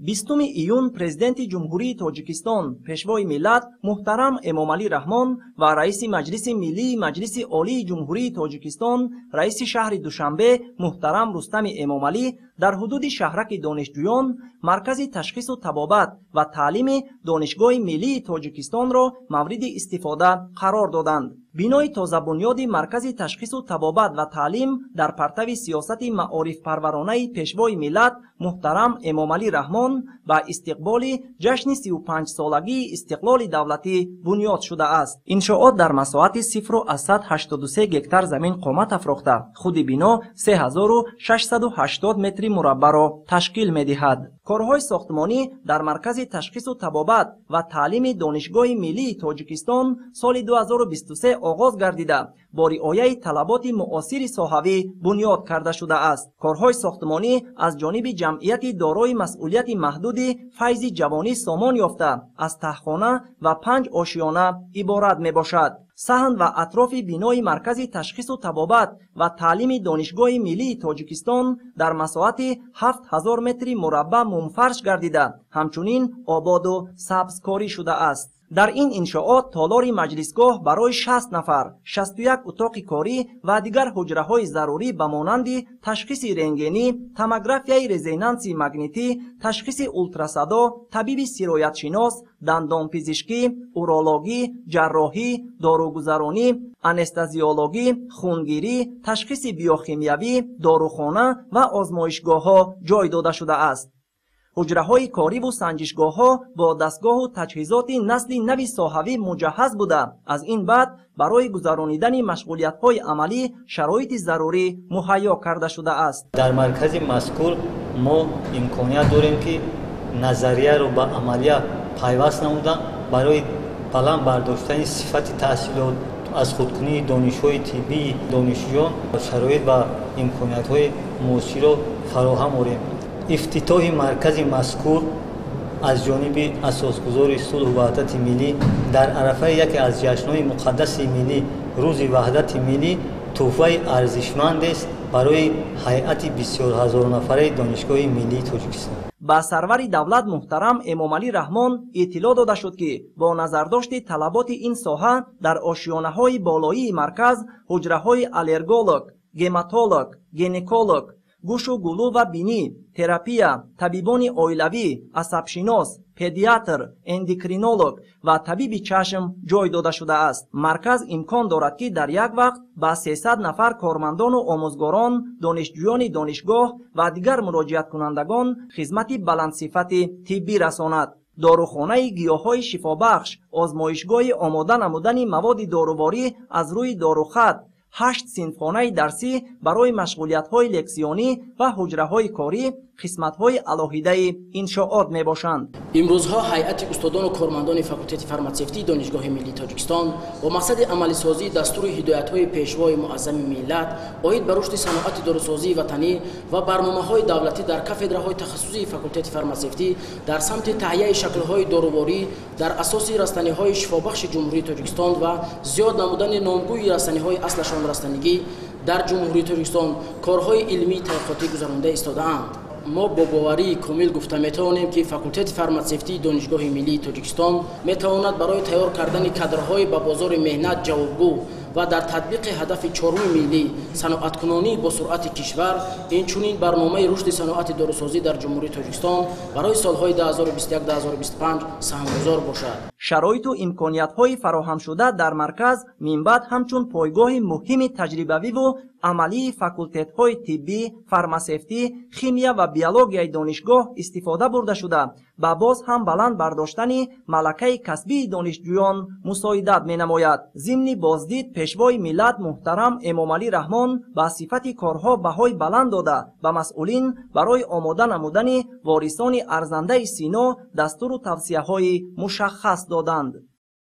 20 июн Президенти Ҷумҳурии Тоҷикистон, Пешвои миллат муҳтарам Эмомалӣ Раҳмон ва Раиси Маҷлиси Миллии Маҷлиси Олии Ҷумҳурии Тоҷикистон, Раиси шаҳри Душанбе муҳтарам Рустами Эмомалӣ дар ҳудуди шаҳраки донишҷӯён Маркази ташхису табобат ва таълими Донишгоҳи Миллии Тоҷикистонро мавриди истифода қарор доданд. Бинои тозабунёди Маркази ташхису табобат ва таълим дар партави сиёсати маорифпарваронаи Пешвои миллат муҳтарам Эмомалӣ Раҳмон ба истиқболи ҷашни 35-солагии истиқлоли давлатӣ бунёд шудааст. Иншоот дар масоҳати 0,83 гектар замин қомат афрохта, худи бино 3680 метри мураббаъро ташкил медиҳад. Корҳои сохтмонӣ дар Маркази ташхису табобат ва таълими Донишгоҳи Миллии Тоҷикистон соли 2023 оғоз гардида, бо риояи талаботи муосири соҳавӣ бунёд карда шудааст. Корҳои сохтмонӣ аз ҷониби ҷамъияти дорои масъулияти маҳдуди Файзи ҷавонӣ сомон ёфта, аз таҳхона ва 5 ошиёна иборат мебошад. Саҳн ва атрофи бинои Маркази ташхису табобат ва таълими Донишгоҳи Миллии Тоҷикистон дар масоҳати 7000 метри мураббаъ мумфарш гардида, ҳамчунин ободу сабзкорӣ шудааст. Дар ин иншоот толори маҷлисгоҳ барои 60 нафар, 61 утоқи корӣ ва дигар ҳуҷраҳои зарурӣ ба монанди ташхиси рентгенӣ, томографияи резонанси магнитӣ, ташхиси ултрасадо, табиби сироятшинос, дандонпизишкӣ, урологӣ, ҷарроҳӣ, доругузаронӣ, анестезиологӣ, хунгирӣ, ташхиси биохимиявӣ, дорухона ва озмоишгоҳҳо ҷой дода шудааст. Ҳуҷраҳои кориву санҷишгоҳҳо бо дастгоҳу таҷҳизоти насли нави соҳавӣ муҷаҳҳаз буда, аз ин баъд барои гузаронидани машғулиятҳои амалӣ шароити зарурӣ муҳайё карда шудааст. Дар маркази мазкур мо имконият дорем, ки назарияро ба амалия пайваст намуда, барои баланд бардоштани сифати таҳсилот, аз худкунии донишҳои тиббии донишҷӯён шароит ва имкониятҳои муосирро фароҳам орем. Ифтитоҳи маркази мазкур аз ҷониби асосгузори сулҳу ваҳдати миллӣ дар арафаи яке аз ҷашнҳои муқаддаси миллӣ, Рӯзи ваҳдати миллӣ, тӯҳфаи арзишмандест барои ҳайати бисёрҳазорнафараи Донишгоҳи Миллии Тоҷикистон. Ба сарвари давлат муҳтарам Эмомалӣ Раҳмон иттилоъ дода шуд, ки бо назардошти талаботи ин соҳа дар ошиёнаҳои болоии марказ ҳуҷраҳои аллерголог, гематолог, гинеколог, гӯшу гулӯ ва бинӣ, терапия, табибони оилавӣ, асабшинос, педиатр, эндокринолог ва табиби чашм ҷой дода шудааст. Марказ имкон дорад, ки дар як вақт ба 300 нафар кормандону омӯзгорон, донишҷӯёни донишгоҳ ва дигар муроҷиаткунандагон хизмати баландсифати тиббӣ расонад. Дорухонаи гиёҳҳои шифобахш, озмоишгоҳи омода намудани маводи доруворӣ аз рӯи дорухат, 8 синфхонаи дарсӣ барои машғулиятҳои лексионӣ ва ҳуҷраҳои корӣ қисматҳои алоҳидаи иншоот мебошанд. Имрӯзҳо ҳайати устодону кормандони факултети фарматсевтии Донишгоҳи Миллии Тоҷикистон бо мақсади амалисозии дастури ҳидоятҳои Пешвои муаззами миллат оид ба рушди саноати дорусозии ватанӣ ва барномаҳои давлатӣ дар кафедраҳои тахассусии факултети фарматсевтӣ дар самти таҳияи шаклҳои доруворӣ дар асоси растаниҳои шифобахши Ҷумҳурии Тоҷикистон ва зиёд намудани номгӯи растаниҳои аслашон растанигӣ дар Ҷумҳурии Тоҷикистон корҳои илмии таҳқиқотӣ гузаронда истодаанд. Мо бо боварии комил гуфта метавонем, ки факултети фарматсевтии Донишгоҳи Миллии Тоҷикистон метавонад барои тайёр кардани кадрҳои ба бозори меҳнат ҷавобгӯ ва дар татбиқи ҳадафи чоруми миллӣ, саноаткунонии бо суръати кишвар, инчунин барномаи рушди саноати дорусозӣ дар Ҷумҳурии Тоҷикистон барои солҳои 2021-2025 саҳмгузор бошад. Шароиту имкониятҳои фароҳамшуда дар марказ минбаъд ҳамчун пойгоҳи муҳими таҷрибавиву амалии факултетҳои тиббӣ, фармасевтӣ, химия ва биологияи донишгоҳ истифода бурда шуда, ба боз ҳам баланд бардоштани малакаи касбии донишҷӯён мусоидат менамояд. Зимни боздид Пешвои миллат муҳтарам Эмомалӣ Раҳмон ба сифати корҳо баҳои баланд дода, ба масъулин барои омода намудани ворисони арзандаи Сино дастуру тавсияҳои мушаххас доданд.